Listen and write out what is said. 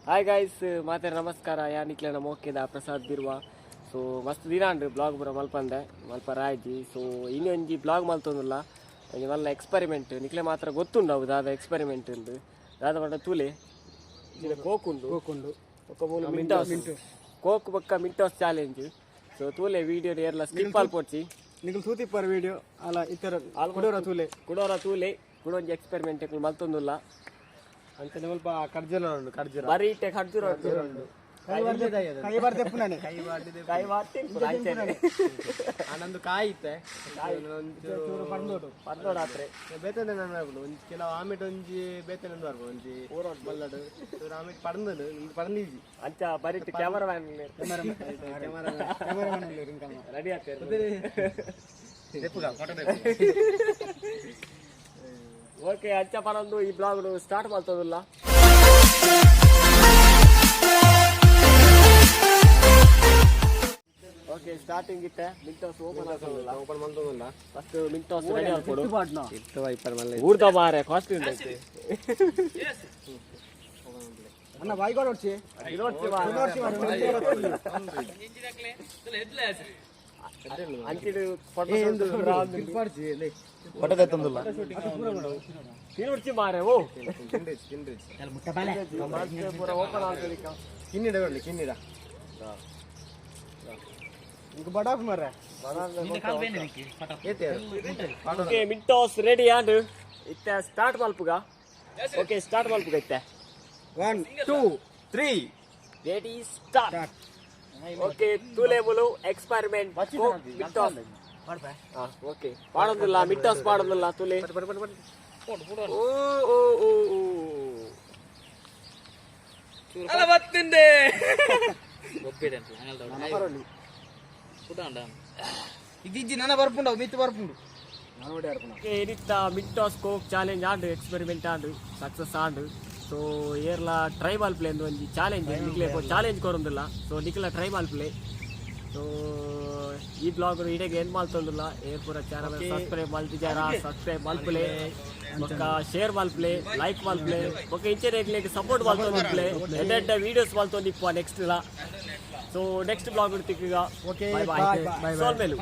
Hi guys, ಮಾತೆರ್ ನಮಸ್ಕಾರ. ಯಾನಿಕ್ಲೆನ ಮೋಕೆದ ಪ್ರಸಾದ್ ಬಿರ್ವಾ. ಸೊ ಮಸ್ತ್ ದಿನ ಅಂಡ್ ಬ್ಲಾಗ್ ಪೂರ ಮಲ್ಪಂದೆ, ಮಲ್ಪ ರಾಜಿ. ಸೊ ಇನ್ನೊಂಜಿ ಬ್ಲಾಗ್ ಮಲ್ತೊಂದುಲ್ಲ, ಒಂಜಿ ಮಲ್ಲ ಎಕ್ಸ್ಪೆರಿಮೆಂಟ್. ನಿಕ್ಲೆ ಮಾತ್ರ ಗೊತ್ತುಂಡು ಅವು ದಾದ ಎಕ್ಸ್ಪೆರಿಮೆಂಟ್ ಉಂದು. ದಾದ ಪಂಡ, ತೂಲೆ, ಇಂಚಿನ ಕೋಕ್ ಉಂಡು. ಕೋಕುಂಡು. ಬೊಕ್ಕ ಮೂಲು ಮಿಂಟೋಸ್ ಕೋಕ್ ಬೊಕ್ಕ ಮಿಂಟೋಸ್ ಚಾಲೆಂಜ್. ಸೊ ತೂಲೆ, ವಿಡಿಯೋ ಏರ್ಲ ಸ್ಕಿಪ್ ಮಲ್ಪೊಡ್ಚಿ. ನಿಕಲ್ ತೂತಿಪ್ಪರ್ ವಿಡಿಯೋ ಅಲ್ಲ ಇತರ ಕುಡೋರ ತೂಲೆ. ಕುಡೋರ ತೂಲೆ, ಕುಡೊಂಜಿ ಎಕ್ಸ್ಪೆರಿಮೆಂಟ್ ಮಲ್ತೊಂದುಲ್ಲ. ಅಂಚನೆ ಸ್ವಲ್ಪ ಖರ್ಜೂರ ಉಂಡು, ಖರ್ಜೂರ. ಬರೀ ಇಟ್ಟೆ ಖರ್ಜೂರ ಉಂಡು. ಕೈ ಬಾರ್ದೆಪ್ಪುನಾನೆ. ಕೈ ವಾರ್ತೆ ಅಂಚನೆ. ಆನಂದು ಕಾಯಿ ಇತ್ತೆ. ಚೂರು ಪಂದೋಡು. ಪಂದೋಡಾತ್ರೆ. ಬೇತನೆ ಬರ್ಪುಂಡು ಒಂಜಿ ಕೆಲವು ಆಮೇಟ್ ಒಂಜಿ ಬೇತನೆ ಬರ್ಪುಂಡು ಒಂಜಿ ಮಲ್ಲಡು ಚೂರು ಆಮೇಟ್ ಪಡಂದಲು ಪಡಂದೀಜಿ. ಅಂಚ ಬರಿಟ್ ಕ್ಯಾಮರಾ ಮ್ಯಾನ್ ರೆಡಿ ಆಗ್ತಾರೆ. ಓಕೆ, ಅಂಚ ಪನೊಂದು ಈ ಬ್ಲಾಗ್ ಸ್ಟಾರ್ಟ್ ಮಾಡ್ತದಲ್ಲ. ಓಕೆ, ಸ್ಟಾರ್ಟಿಂಗ್ ಇತ್ತೆ ಮಿಂಟೋಸ್ ಓಪನ್ ಆಗ್ತದಲ್ಲ. ಓಪನ್ ಮಂತೊಂದುಲ್ಲ. ಫಸ್ಟ್ ಮಿಂಟೋಸ್ ರೆಡಿ ಆಗ್ಕೊಡು. ಇತ್ತು ವೈಪರ್ ಮಲ್ಲ. ಊರ್ದ ಬಾರೆ ಕಾಸ್ಟ್ಲಿ ಉಂಟೈತೆ. ಅಣ್ಣ, ಬಾಯ್ಗೋಡ್ ಹೊಡ್ಸಿ. ಅಂಚಿಡು ಫೋಟೋ ತಿರುಚಿ ಮಾರೆ ಓ ಪೂರ ಓಪನ್ ಆಗ್ತದೆ. ಕಿನ್ನಿಡ ಕೊಡ್ಲಿ, ಕಿನ್ನಿಡ ಇಂಕ ಬಡಾಪ್ ಮಾರ್ರೆ. ಓಕೆ, ಮಿಂಟೋಸ್ ರೆಡಿ ಆಂಡ್. ಇತ್ತೆ ಸ್ಟಾರ್ಟ್ ಮಲ್ಪುಗ. ಓಕೆ, ಸ್ಟಾರ್ಟ್ ಮಲ್ಪುಗ ಇತ್ತೆ. 1, 2, 3. Ready, start. Okay, ತೂಲೆ ಮುಲು ಎಕ್ಸ್ಪೆರಿಮೆಂಟ್ ಮಿಂಟೋಸ್. ಓಕೆ, ಪಾಡೊಂದಿಲ್ಲ, ಮಿಂಟೋಸ್ ಪಾಡೊಂದಿಲ್ಲ, ತೂಲೆ. ಓ ಓ ಓ ಓ. ಅಲ್ಲ ಬತ್ತಿಂದೆ. ಇದಿಜ್ಜಿ ನನ್ನ ಬರ್ಪುಂಡು, ಮಿತ್ತು ಬರ್ಪುಂಡು. ಓಕೆ, ಇನಿತ್ತ Mentos Coke challenge and, experiment and, success and. So ಏರ್ಲ ಟ್ರೈ ಮಲ್ಪ್ಲೆ ಅಂದು ಒಂಜಿ ಚಾಲೆಂಜ್ ನಿಕ್ಲೆ ಚಾಲೆಂಜ್ ಕೊರೊಂದಿಲ್ಲ. ಸೊ ನಿಕ್ಲ ಟ್ರೈ ಮಲ್ಪ್ಲೆ. ಸೊ ಈ ಬ್ಲಾಗ್ ಇಡೆಗೆ ಏನ್ ಮಲ್ತೊಂದಿಲ್ಲ. ಏರ್ ಪೂರ ಚಾನಲ್ ಸಬ್ಸ್ಕ್ರೈಬ್ ಮಲ್ತಿಜಾರ, ಸಬ್ಸ್ಕ್ರೈಬ್ ಮಲ್ಪುಲೆ, ಬೊಕ್ಕ ಶೇರ್ ಮಲ್ಪುಲೆ, ಲೈಕ್ ಮಲ್ಪುಲೆ. ಬೊಕ್ಕ ಇಂಚೆನೆ ಸಪೋರ್ಟ್ ಮಲ್ತೊಂದಿಪ್ಪಲೆ. ಎಡ್ಡೆ ಎಡ್ಡೆ ವೀಡಿಯೋಸ್ ಮಲ್ತೊಂದಿಪ್ಪ ನೆಕ್ಸ್ಟ್ ಲ. ಸೊ ನೆಕ್ಸ್ಟ್ ಬ್ಲಾಗ್ ತಿಕ್ಕುಗ. Okay, bye. Bye. ಬಾಯ್. ಸೋಲ್ಮೇಲು.